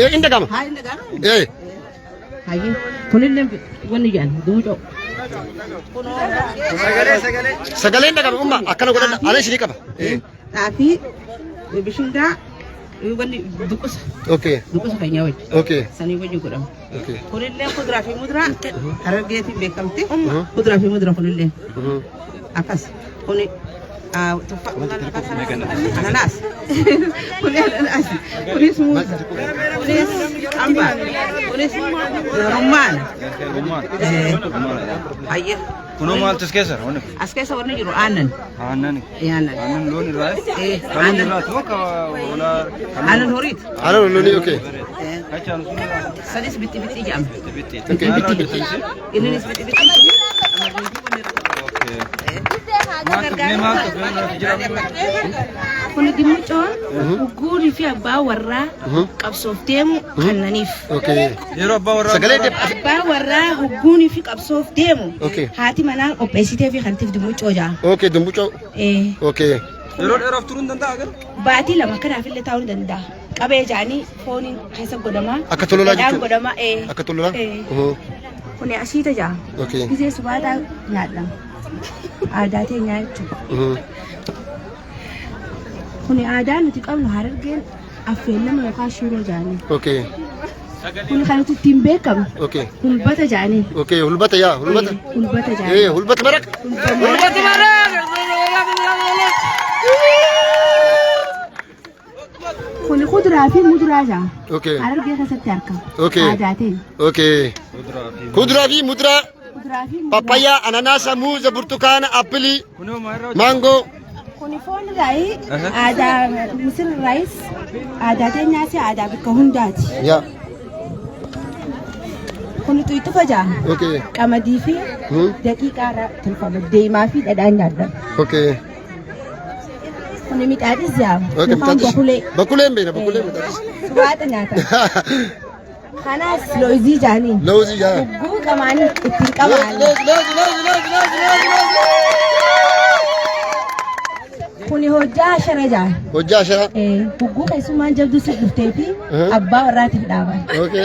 Eh, in dhagama. Haa inni gama. Eh, Hayyee. Kunillee wanni jedhan duucoo. sagaleen dhagama umma akkana godhadha. Ana isinii qaba. Eh, Xaafii bishingaa wanni duqusa okay, duqusa keenya wajji. okay, Sanii wajji godhama. okay. Kunillee kuduraa fi muduraa harargeetiin beekamti. Kuduraa fi muduraa kunillee akkas. Kuni ananaas. Kuni ananaas. Kunis muuza. Kunis hambaa. Kunis rummaana. Hayyee. Kunoo maaltu as keessa jira? Wanni kun? As keessa wanni jiru aannan. Aannan. Aannan. Aannan loon irraa. Eh, Kan loon aannan. irraa ta'u ka hoolaa. Aannan horiiti. Ana lolii okay. Kachaan sun irraa. Sanis bitti bitti jedhama. Bitti. Okay, bitti bitti. Innis bitti bitti. Maaltu mee maaltu jira? Kun gimmicoon gugguurii fi abbaa warraa qabsoof deemu kannaniif. Okay. Yeroo abbaa warraa. Sagalee deb. Abbaa warraa hugguunii fi qabsoof deemu Okay. haati manaa qopheessitee fi kantiif dimmucoo ja'a. Okay, dumbucoo. Eh, Okay. Yeroo dheeraaf turuu hin danda'a garuu. Baatii lama kanaaf illee taa'uu ni danda'a. Qabee ja'anii fooniin keessa godhama. Akka tololaa Dhadhaan jechuudha. godhama. Eh. Akka tololaa? Eh. Mhm. Kuni ashiita ja'a. Okay. Gisee subaataa nyaadhama. Aadaa teenyaa jechuudha. Mhm. Kuni aadaa nuti qabnu harargeen affeellama yookaan shiroo ja'anii. Okay. Kuni kan nuti ittiin beekamu Okay. hulbata ja'anii. Okay, hulbata yaa, hulbata. Hulbata Eh, ja'anii. hulbata maraq. Hulbata maraq. Kuni kuduraa fi muduraa ja'a. Okay. Harargee keessatti argama. Okay. Aadaa teenya. Okay. Kuduraa fi muduraa, Kuduraa fi muduraa. pappayyaa, ananaasa, muuza, burtukaana, appilii, Kunoo maalirraa maangoo. Kuni foon irraayi aadaa misir irraayis aadaa teenyaas aadaa bakka hundaati. Yaa. Kuni tuytufa ja'a. Okay. Qamadii fi Hmm. daqiiqaa irraa tolfama. Deemaa fi dhadhaan nyaatama. Okay. Kuni mixaadhis ja'a. Okay, Yookaan mixaadhis. bakulee. Bakulee hin beekna, bakulee mixaadhis. Subaata nyaatama. Kanaas loozii jaanii. Loozii ja'a. Hugguu qamaanii ittiin qamaan. Loozi, loozi, loozi, loozi, loozi, loozi, loozi. Kuni hojjaa shara ja'a. Hojjaa shara. Eh, Hugguu keessummaan jabduu si dhuftee fi abbaa warraatiif dhaaban. Okay.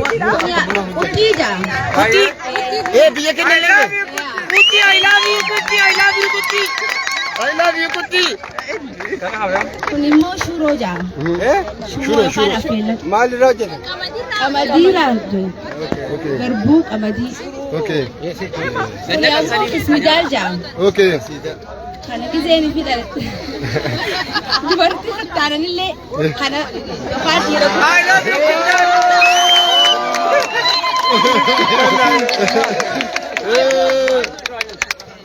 Quxii ja'a. Eh, biyya keenya illee. Kutti I love you kutti I love you kutti. I love you kutti. Kun immoo shuroo ja'a. Shuroo, shuroo. Affeellatu. Maalirraa hojjetame? Qamadii raabdu. Okay. Garbuu qamadii. Okay. Kun ammoo ismidaal ja'a. Okay. Kana gizeen fi dhalatte. Dubartii tattaananillee kana yookaan dhiira I love you kutti.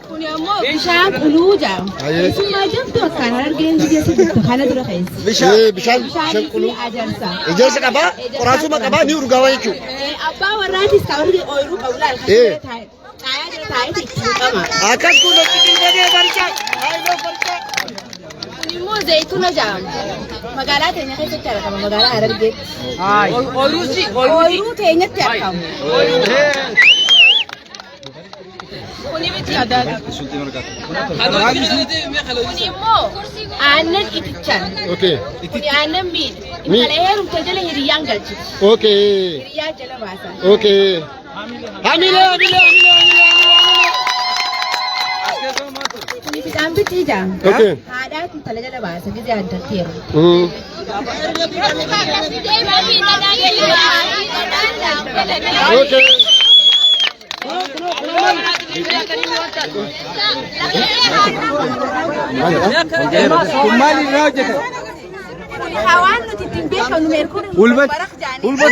Kun ammoo bishaan quluu ja'a. Ayyee. Keessummaa jabduu akkaan harargeen keessa jirtu kana dura keessa. Eh, bishaan bishaan Bishaanii fi quluu. ajarsa. Ijaarsa qabaa, qoraasuma qabaa ni urgaawaa jechuudha. Abbaa warraatis kan warri ooyiruu qabu laal kan Eh. taa'e. Caayaa jala taa'eeti ittiin qaba. Akkas kun hojii badee barcaa. I love barcaa. Kun immoo zayituuna jedhama. Magaalaa teenya keessatti argama. Magaalaa Harargeetti. Ooyiruu teenyatti argama. Kuni miti Kun immoo aannan itichaan. Okay. Kuni aannan miidha. Miidha. Intala heerumte jala hiriyyaan galchiti. Okay. Hiriyyaa jala baasan. Okay. Hamilee, hamilee, hamilee, hamilee, hamilee. Kuni midhaan bitii jedhama. Okay. Haadhaatu intala jala baasa gizee addatti heerumu. Okay. Kun maalirraa hojjetame? Kuni hawaan nuti ittiin beekamnu meerkuun Hulbat. barak jedhanii. Hulbat.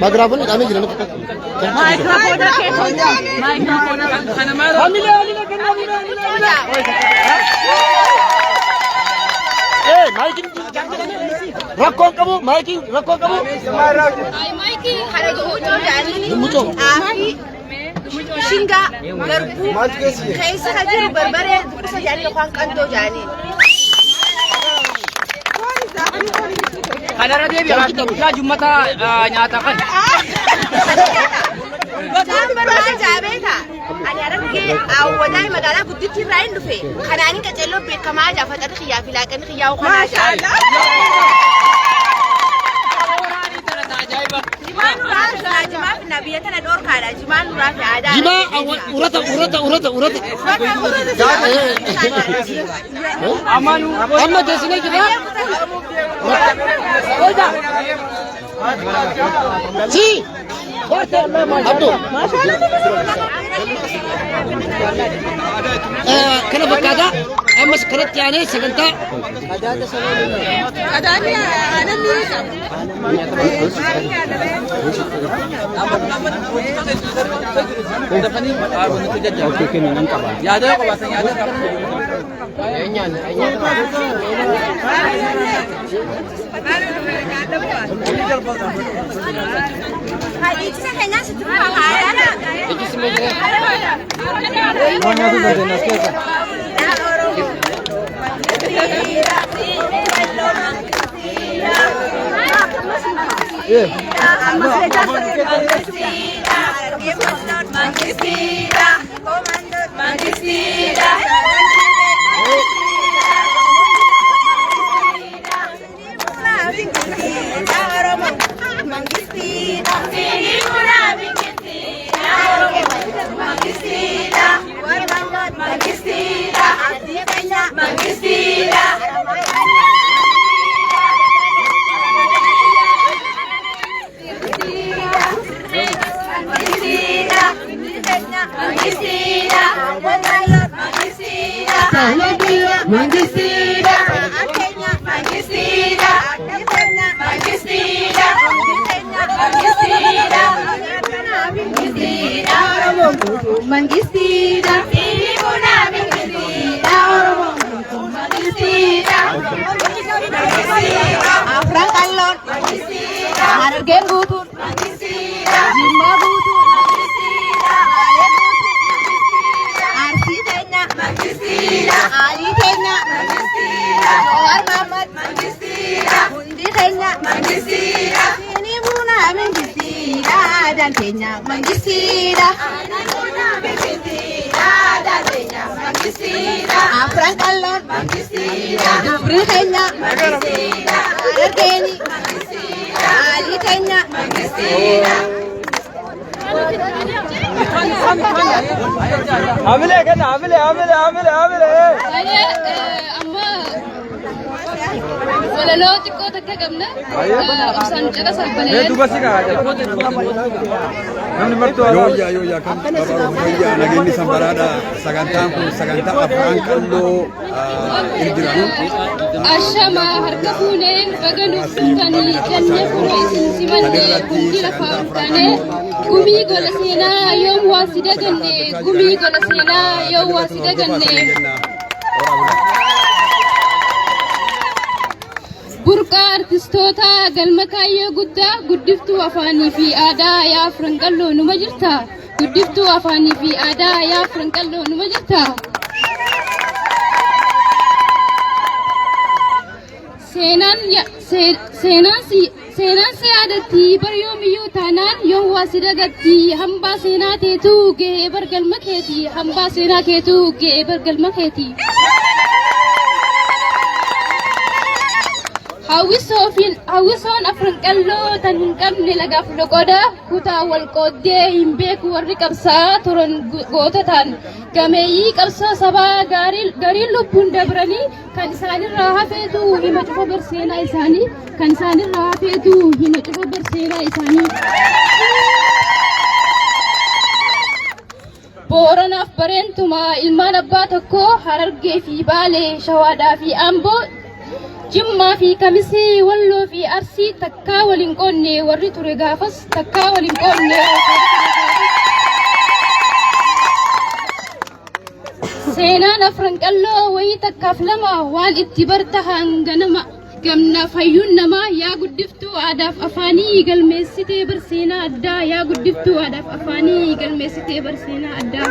Maagiraafoonni hidhamee jira natti fakkaata. Hamilee, hamilee, kenna, hamilee, hamilee, hamilee. Ee maayikiin rakkoon qabu maayikiin rakkoon qabu. Maayikii kana mucoo jedhanii Mucoo. xaafii shingaa garbuu Maaltu keessa jira? keessa kan jiru barbaree dubbisa jedhanii yookaan qandoo jedhanii. Kanarra deebi'a. Guyyaa jummata nyaata kan. Mucaan barbaada jaabeeta. Ani harargee awwadaa magaalaa gudditti irraa hin dhufe. Kanaanin qaceelloo beekamaa jaafaxarri xiyyaa fi laaqanni xiyyaa kanaa Jimaan nuraa fi jimaa fi biyya tana dhoorkaadha. Jimaan nuraa fi aadaa. Jimaa urata urata urata urata. Amma teessinee jira. Si. Abdu. Kana fakkaata. Ammas kanatti aanee sagantaa. Yaada yoo qabaatan yaada qaba. Haadhiichisa keenyaa sitti fufaa haadha. Waan nyaatu dandeenya as keessa. Mangistiidha. Mangistida, Afran qalloon, Harargeen guutuun, Jimmaa guutuun, Baalee guutuun, Arsii keenya, Alii keenya, Jawaar Mahmad, hundi keenya, Siinii buunaa Mangistida, aadaan keenya Mangistida. Afran qalloon, Dubri keenya, Harargeeni, Alii keenya, Hamilee kenna hamilee hamilee hamilee hamilee. Amma walaloo xiqqoo takka qabna. Obsaan caqasaa Mee baleelan. duuba si kaa Namni martuu alaa. Yooyyaa yooyyaa kan yooyyaa nageenyi sanbaraadha. Sagantaan kun sagantaa afran qalloo irjira. Ashama harka fuunee baga nuuf dhuftanii jennee fuula isin simanne hundi lafaa ol taane gumii gola seenaa yoom waa si daganne gumii gola seenaa yoom waa si daganne. Burqaa artistoota galma kaayyoo guddaa guddiftuu afaanii fi aadaa yaa afran qalloo numa jirta. Guddiftuu afaanii fi aadaa yaa afran qalloo numa jirta. Seenaan ya- see- seenaan si seenaan si yaadatti bar yoomiyyuu taanaan yoom waa si dagatti hambaa seenaa teetu ga'ee bar galma keeti hambaa seenaa keetu ga'ee bar galma keeti. Hawwisoon afran qalloo tan hin qabne lagaaf loqoda kutaa wal qooddee hin beeku warri qabsaa turan goototaan gameeyyii qabsoo sabaa gariin lubbuun dabranii kan isaanirraa hafeetu hima cufa barseenaa isaanii kan isaanirraa hafeetu hima cufa barseenaa isaanii. Booranaaf bareentumaa ilmaan abbaa tokkoo Harargee fi Baalee Shawaadhaa fi Amboo Jimmaa fi Kamisii Walloo fi Arsii takkaa waliin qoonne warri ture gaafas takkaa waliin qoonne. Seenaan Afran Qalloo wayii takkaaf lama waan itti bartahan ganama gamna fayyuun namaa. Yaa guddiftuu aadaaf afaanii, galmeessitee bar seenaa addaa. Yaa guddiftuu aadaaf afaanii, galmeessitee bar seenaa addaa.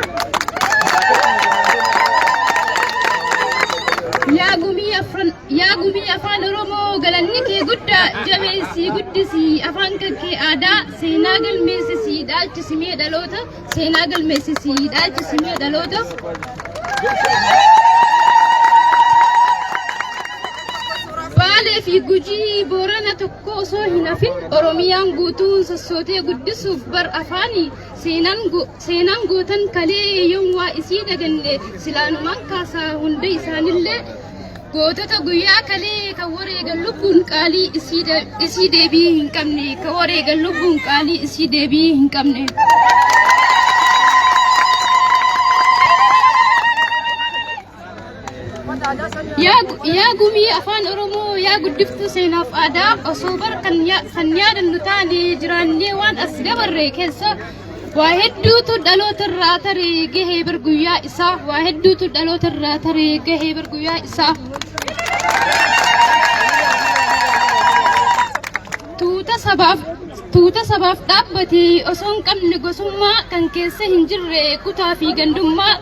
Yaa gumii afran, yaa gumii afaan Oromoo, galanni kee guddaa. Jabeessii guddisii afaan kan kee aadaa, seenaa galmeessisii dhaalchisimee dhaloota, seenaa galmeessisii dhaalchisimee dhaloota. Baalee fi Gujii, Boorana tokko osoo hin hafin Oromiyaan guutuun sossootee guddisuuf bar afaanii. Seenaan gootan kalee yoom waa isii daganne? Silaanumaan kaasaa hunda isaanillee, gootota guyyaa kalee kan wareegan lubbuun qaalii isii deebii hin qabne, kan wareegan lubbuun qaalii isii deebii hin qabne. Yaa gumii afaan Oromoo, yaa guddiftuu seenaaf aadaa, osoo bar kan yaadannu taane jiraannee waan as dabarre keessa waa hedduutu dhaloota irraa taree gahee bar guyyaa isaa, waa hedduutu dhaloota irraa taree gahee bar guyyaa isaa. Tuuta sabaaf dhaabbate osoo hin qabne gosummaa, kan keessa hin jirre kutaa fi gandummaa,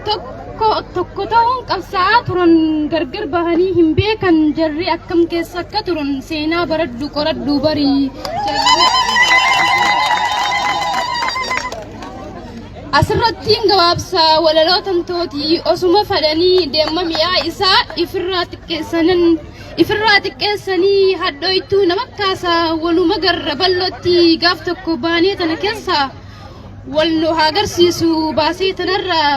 tokko tokko ta'uun qabsaa'aa turan, gargar bahanii hin beekan. Jarri akkam keessa akka turan seenaa baradhu, qoradhu barii. Asirrattiin gabaabsaa walaloo tantooti. Osuma fadhanii deemma mi'aa isaa ifirraa xiqqeessanii hadhooytuu nama kaasaa. Waluma garra bal'ootti gaaf tokko baanee tana keessaa wal nu haa agarsiisu, baasee tanarraa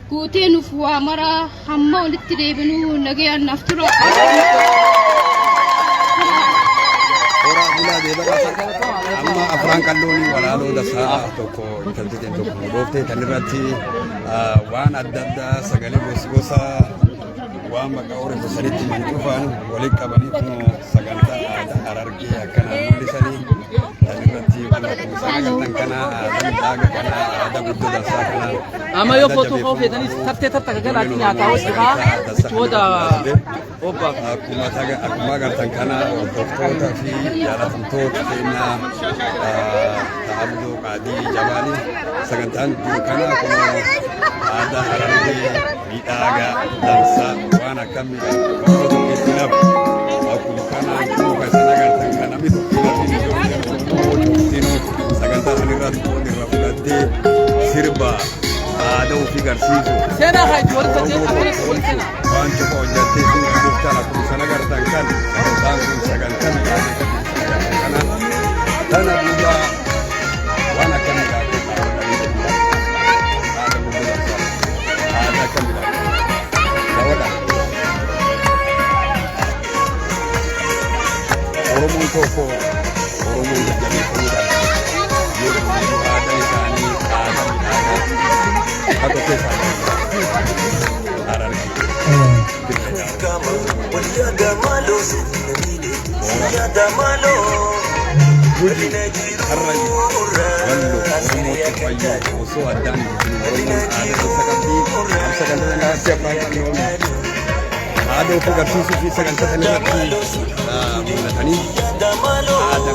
guutee nuuf waa maraa. Hamma walitti deebinuu nagayaan naaf tura. Horaa bulaa deebaa. Amma Afraan Qalloon walaaloo dasaa tokko intalti teen tokko dhooftee kan irratti waan adda addaa, sagalee gos gosa, waan maqaa Oromoo sanitti mancufaan walitti qabanii kunoo sagantaa aadaa Harargee akkanaa mul'isanii kan irratti kun akkuma isaan agartan kana aadaa midhaaga kana, aadaa guddoo dansaa kana. Amma yoo footoo ka'uu feetanis tartee tarta galaatti nyaataa wajji haa jechoota obbaaf. Akkuma agartan kana, hordoftoota fi jaalatamtoota keenya Abduu Qaadii Jabaali, sagantaan kun kana akkuma aadaa Harargee miidhagaa dansaa waan akka miidhagaa tokko itti nafu akkuma kanaan kun kan isin agartan kana namni tokko hin hafin, ijoolleen sagantaa sanirratti qooda irra fudhattee sirba aadaa ofii garsiisu. Seenaa haa itti walitti akkanatti walitti seenaa. Waan cufa hojjattee sun dhuftan akkuma sana agartan kan sagantaan kun sagantaa miidhagaa kana tana duuba waan akka miidhagaa aadaa gurgurtaa aadaa akka miidhagaa daawwadha. Oromoon tokko, Oromoon jajjabeeffamuu qaba. Yoo aadaan isaanii aadaa miidhagaa akka keessaa Harargee. Yaada maaloo, yaada maaloo. Guji, Karrayyuu, Walloo, Oromoo Cufayyuu osoo addaan hin kutin Oromoon aadaa keessa qabdi. Sagantaa irratti Afraan Qalloon aadaa ofii agarsiisuu fi sagantaa sana irratti mul'atanii aadaa